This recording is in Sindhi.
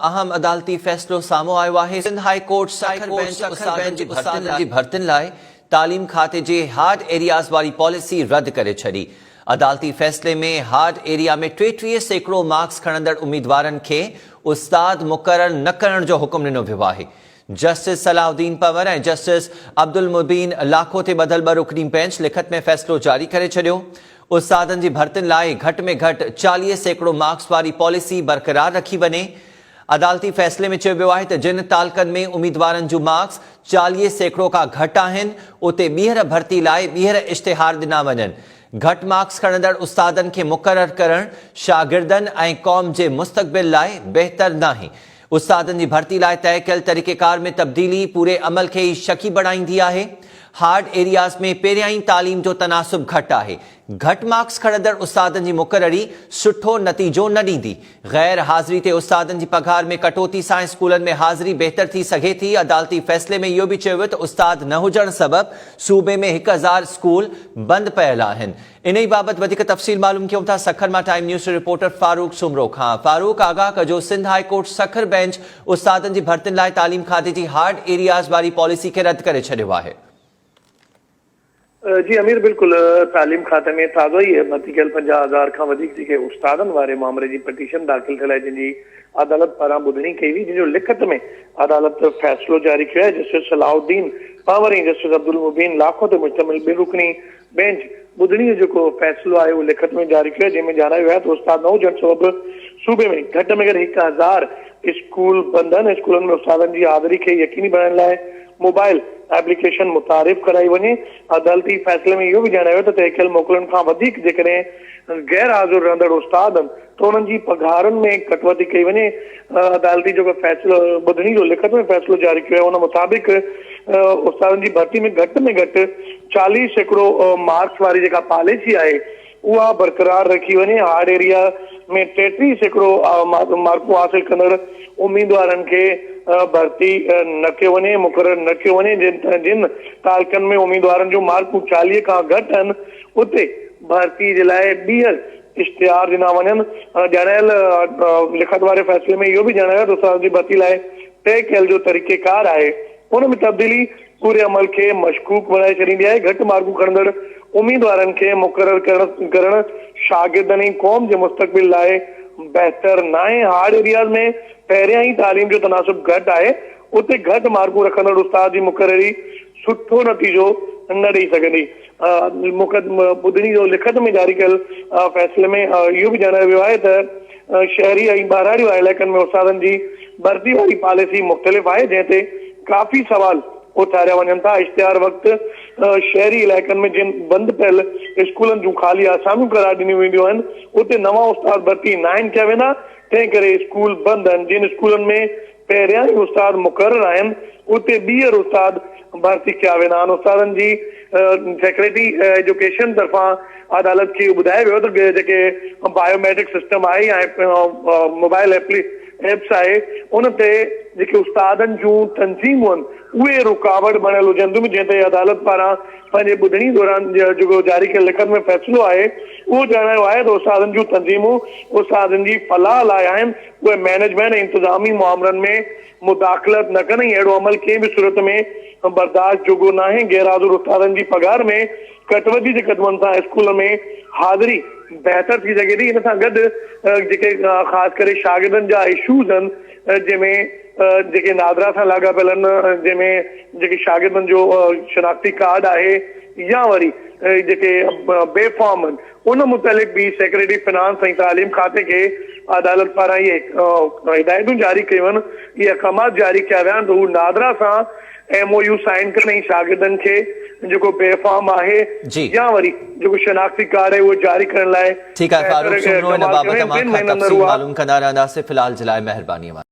اهم عدالتي فيصلو سامهون آيو آهي، Sindh high court Sukkur bench استادن جي ڀرتين لاء تعليم کاتي جي هارڊ ايرياز واري پاليسي رد ڪري ڇڏي. عدالتي فيصلي ۾ هارڊ ايريا ۾ 33% مارڪس کڻندڙ اميدوارن کي استاد مقرر نه ڪرڻ جو حڪم ڏنو ويو آهي. جسٽس صلاح الدين پنور ۽ جسٽس عبدالمبين لاکو تي ٻڌل ٻه رڪني بينچ لکت ۾ فيصلو جاري ڪري ڇڏيو. استادن جي ڀرتين لاء گهٽ ۾ گهٽ 40% مارڪس واري پاليسي برقرار رکي وڃي. عدالتي فيصلي ۾ چيو ويو آهي ته جن تعلقن ۾ اميدوارن جون مارڪس 40% کان گهٽ آهن اتي ٻيهر ڀرتي لاء ٻيهر اشتهار ڏنا وڃن. گهٽ مارڪس کڻندڙ استادن کي مقرر ڪرڻ شاگردن ۽ قوم جي مستقبل لاء بهتر ناهي. استادن جي ڀرتي لاء طئي ڪيل طريقيڪار ۾ تبديلي پوري عمل کي ئي شڪي بڻائيندي آهي. هارڊ ايرياز ۾ پهريان ئي تعليم جو تناسب گهٽ آهي. گهٽ مارڪس کڻندڙ استادن جي مقرري سٺو نتيجو نه ڏيندي. غير حاضري تي استادن جي پگهار ۾ ڪٽوتي سان اسڪولن ۾ حاضري بهتر ٿي سگهي ٿي. عدالتي فيصلي ۾ اهو به چيو ويو ته استاد نه هجڻ سبب صوبي ۾ 1000 اسڪول بند پيل آهن. انهي بابت وڌيڪ تفصيل معلوم ڪيون ٿا سکر مان ٽائيم نيوز جي رپورٽر فاروق سومرو کان. فاروق آگاهه ڪجو Sindh high court Sukkur bench استادن جي ڀرتين لاء تعليم کاتي جي هارڊ ايرياز واري پاليسي کي رد ڪري ڇڏيو آهي. جي امير بلڪل تعليم کاتي ۾ تازو ئي ڀرتي ڪيل 50 هزار کان وڌيڪ جيڪي استادن واري مامري جي پٽيشن داخل ٿيل آهي جنهن جي عدالت پاران ٻڌڻي ڪئي وئي جنهن جو لکت ۾ عدالت فيصلو جاري ڪيو آهي جسٽس صلاح الدين پنهور ۽ جسٽس عبدالمبين لاکو تي مشتمل ٻن رڪني بينچ ٻڌڻي جو جيڪو فيصلو آهي اهو لکت ۾ جاري ڪيو آهي جنهن ۾ ڄاڻايو ويو آهي ته استاد نه هجڻ سبب صوبي ۾ گهٽ ۾ گهٽ 1000 اسڪول بند آهن اسڪولن ۾ استادن جي حاضري کي يقيني بڻائڻ لاء موبائل ايپليڪيشن متعارف ڪرائي وڃي. عدالتي فيصلي ۾ اهو به ڄاڻايو ويو ته طئي ڪيل موڪلن کان وڌيڪ جيڪڏهن غير حاضر رهندڙ استاد آهن ته انهن جي پگهارن ۾ ڪٽوتي ڪئي وڃي. عدالتي جيڪو فيصلو ٻڌڻي جو لکت ۾ فيصلو جاري ڪيو آهي ان مطابق استادن جي ڀرتي ۾ گهٽ ۾ گهٽ 40% مارڪس واري جيڪا پاليسي آهي اها برقرار رکي وڃي. هارڊ ايريا ۾ 33% مارڪون حاصل ڪندڙ اميدوارن کي ڀرتي نه ڪيو وڃي مقرر نه ڪيو وڃي جن تعلقن ۾ اميدوارن جون مارڪون 40 کان گهٽ آهن اتي ڀرتي جي لاء ٻيهر اشتهار ڏنا وڃن. ڄاڻايل لکت واري فيصلي ۾ اهو به ڄاڻايو ويو ته استادن جي ڀرتي لاء طئي ڪيل جو طريقيڪار آهي ان ۾ تبديلي پوري عمل کي مشڪوڪ بڻائي ڇڏيندي آهي، گهٽ مارڪون کڻندڙ اميدوارن کي مقرر ڪرڻ شاگردن ۽ قوم جي مستقبل لاء بهتر ناهي، هارڊ ايرياز ۾ پهريان ئي تعليم جو تناسب گهٽ آهي اتي گهٽ مارڪون رکندڙ استاد جي مقرري سٺو نتيجو نه ڏئي سگهندي. ٻڌڻي جو لکت ۾ جاري ڪيل فيصلي ۾ اهو به ڄاڻايو ويو آهي ته شهري ۽ ٻهراڙي واري علائقن ۾ استادن جي ڀرتي واري پاليسي مختلف آهي جنهن تي ڪافي سوال اٿاريا وڃن ٿا. اشتهار وقت شهري علائقن ۾ جن بند پيل اسڪولن جون خالي آساميون قرار ڏنيون وينديون آهن اتي نوان استاد ڀرتي ناهن ڪيا ويندا تنهن ڪري اسڪول بند آهن جن اسڪولن ۾ پهريان ئي استاد مقرر آهن اتي ٻيهر استاد ڀرتي ڪيا ويندا آهن استادن جي سيڪريٽري ايجوڪيشن طرفان عدالت کي اهو ٻڌايو ويو ته جيڪي بايو ميٽرڪ سسٽم آهي يا موبائل ايپس آهي ان تي جيڪي استادن جون تنظيمون آهن اهي رڪاوٽ بڻيل هجن ٿيون جنهن تي عدالت پاران پنهنجي ٻڌڻي دوران جيڪو جاري ڪيل لکت ۾ فيصلو آهي اهو ڄاڻايو آهي ته استادن جون تنظيمون استادن جي فلاح لاء آهن اهي مئنيجمينٽ ۽ انتظامي معاملن ۾ مداخلت نه ڪن ۽ اهڙو عمل ڪنهن به صورت ۾ برداشت جوڳو ناهي، غير حاضر استادن جي پگهار ۾ ڪٽوتي جي قدمن سان اسڪول ۾ حاضري بهتر ٿي سگهي ٿي، ان سان گڏ جيڪي خاص ڪري شاگردن جا اشوز آهن جنهن ۾ جيڪي نادرا سان لاڳاپيل آهن جنهن ۾ جيڪي شاگردن جو شناختي ڪارڊ آهي يا وري جيڪي بي فارم آهن ان متعلق به سيڪريٽري فنانس ۽ تعليم کاتي کي عدالت پاران اهي هدايتون جاري ڪيون آهن، اهي احڪامات جاري ڪيا ويا آهن ته هو نادرا سان ايم او يو سائن ڪن ۽ شاگردن کي جيڪو بي فارم آهي يا وري جيڪو شناختي ڪارڊ آهي اهو جاري ڪرڻ لاء ٺيڪ آهي فاروق بهتر سومرو ان اقدامات بابت ڪن ۽ اوهان ٽن کان مهينن اندر تفصيل اها معلوم ڪندا رهنداسين في الحال جي لاء مهرباني اوهان.